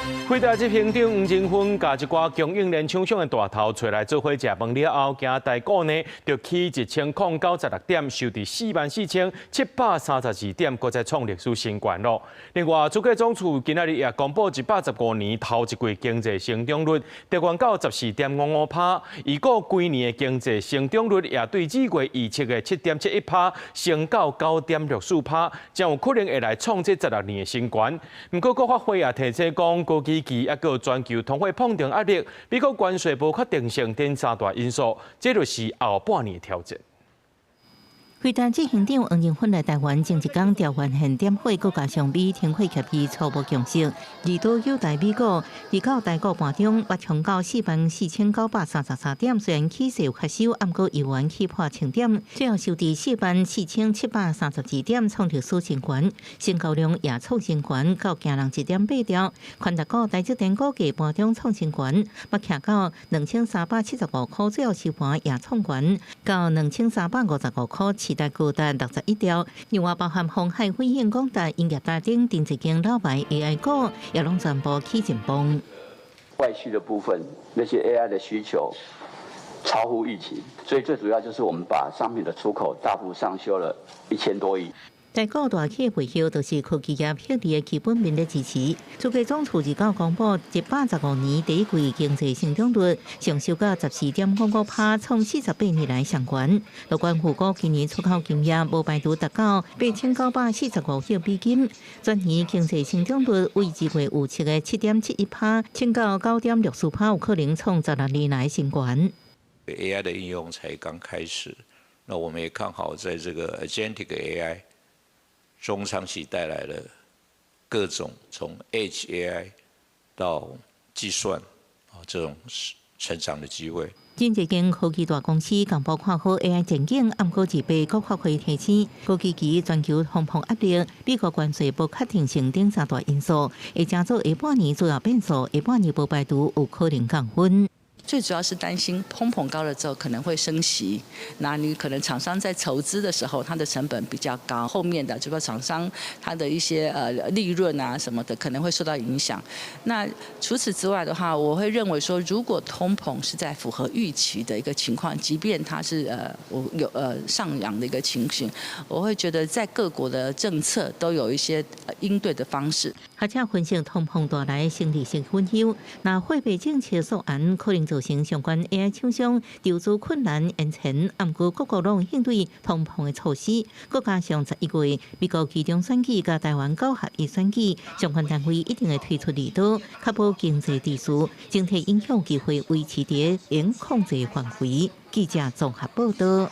輝達執行長黃仁勳共一寡供應鏈廠商的大頭揣來做伙食飯了後，今日台股呢就起1096點，收佇44,732點，閣再創歷史新高咯。另外，主計總處今仔日也公布115年頭一季經濟成長率，達到14.55%，預估規年的經濟成長率也對二月預測的7.71%，升到9.64%，將有可能會來創這16年的新高。毋過國發會也提醒講，高基期抑閣全球通貨膨脹壓力、美國關稅無確定性等三大因素，這就是後半年的挑戰。輝達執行長黃仁勳來台灣前一工調換現點火，閣加上美停火協議初步共識，利多有待美股，二九台股盤中欲衝到44,933點，雖然起勢有較收，毋過猶原起破千點，最後收佇44,732點，創歷史新高，成交量也創新高到驚人1.8兆。權值股台積電股價盤中創新高，欲徛到2,375塊，最後收盤也創高到2,355塊，取代高達61兆。另外包含鴻海、輝映、廣達、英業達等電子間老牌 AI 股，也攏全部起進步。外需的部分，那些 AI 的需求超乎預期，所以最主要就是我們把商品的出口大幅上修了1000多億。台股大起的背後，就是科技業獲利的基本面的支持。主計總處二九公布115年第一季經濟成長率上修到14.55%，創48年來上懸。樂觀預估今年出口金額無排除達到8945億美金，全年經濟成長率為二月預測的7.71%，升到9.64%，有可能創16年來新高。 AI 的應用才剛開始，那我們也看好在這個 Agentic AI 中長期帶來了各種從 Edge AI 到計算啊這種成長的機會。真濟間科技大公司共報看好 AI 前景，毋過自被國發會提醒，高基期、全球通膨壓力、美國關稅不確定性等三大因素，會成做下半年主要變數，下半年無排除有可能降溫。最主要是擔心通膨高了之後可能會升息，那你可能廠商在籌資的時候，它的成本比較高，後面的這個廠商它的一些利潤啊什麼的可能會受到影響。那除此之外的話，我會認為說，如果通膨是在符合預期的一個情況，即便它是我有上揚的一個情形，我會覺得在各國的政策都有一些應對的方式。學者分析通膨帶來生理性隱憂，若貨幣政策縮絚可能造成相關 AI 廠商籌資困難延前，毋過各國攏應對通膨的措施，閣加上11月美國期中選舉佮台灣九合一選舉，相關單位一定會推出利多，確保經濟秩序，整體影響機會維持佇會控制範圍。記者綜合報道。